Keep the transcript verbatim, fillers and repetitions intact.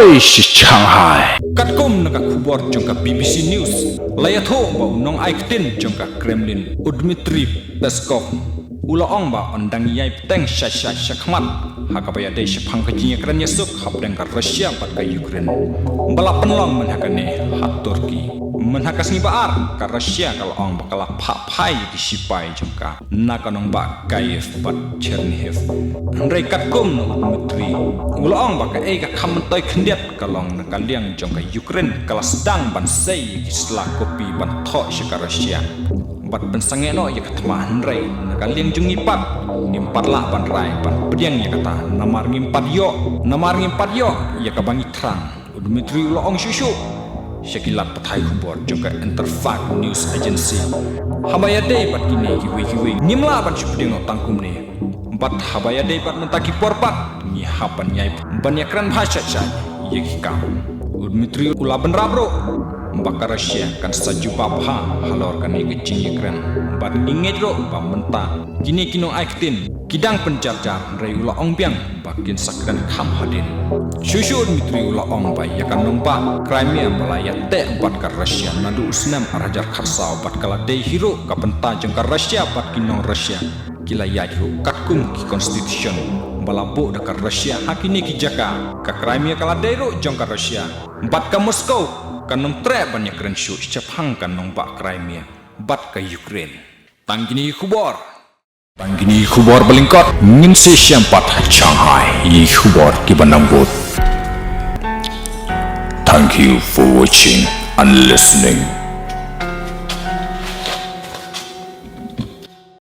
Oi, shi Shanghai. Katkum na ka khubor jong ka B B C News, la ïathuh ba u nongai ktien jong ka Kremlin, u Dmitry Peskov, u la ong ba un dang ïai bteng sha sha shakhmat ha kaba ïadei shaphang ka jingïakren ïasuk hapdeng ka Russia bad ka Ukraine, ba la pynlong mynha kane ha Turkey. Mynha ka sngi ba ar, ka Russia ka la ong ba ka la phah phai ïa ki shipai jong ka na ka nongbah Kyiv bad Chernihiv. Hynrei katkum na u Dmitry, u la ong ba kaei ka kham myntoi khyndiat ka long na ka liang jong ka Ukraine ka la sdang ban sei ïa ki sla kopi ban thoh sha ka Russia bad pynsangeh noh ïa ka thma. Hynrei na ka liang jong ngi pat ngim pat lah ban rai ban pdiang ïa kata, namar ngim pat ïoh, namar ngim pat ïoh ïa kaba ngi thrang. U Dmitry u la ong shuh shuh sha ki lad pathai khubor jong ka Interfax News Agency, haba ïadei bad kine kiwei kiwei ngim lah ban shu pdiang noh tang kumne. Bad haba ïadei bad mynta ki por pat ngi hap ban ïai, ban ïakren bha sha sha ïa ki kam. U Dmitry u la bynrap ruh ba ka Russia kan sa jubab bha halor kane ka jingïakren. Bad ngi ngeit ruh ba mynta kine ki nongai ktien ki dang pynjar jar, hynrei u la ong biang ba kin sa kren kham hadien. Shuh shuh u Dmitry u la ong ba ïa ka nongbah Crimea ba la ïateh bad ka Russia naduh u snem ar hajar khatsaw bad ka la dei hi ruh ka bynta jong ka Russia bad ki nong Russia ki la ïaid ruh katkum ki constitution ba la buh da ka Russia ha kine ki jaka. Ka Crimea ka la dei ruh jong ka Russia bad ka Moscow kan ym treh ban ïakren shuh shaphang ka nongbah Crimea bad ka Ukraine. Tang kine ki khubor. Tang kine ki khubor ba lyngkot, ngin sa ïashem pat ha Shanghai ïa ki khubor kiba nang bud. Thank you for watching and listening.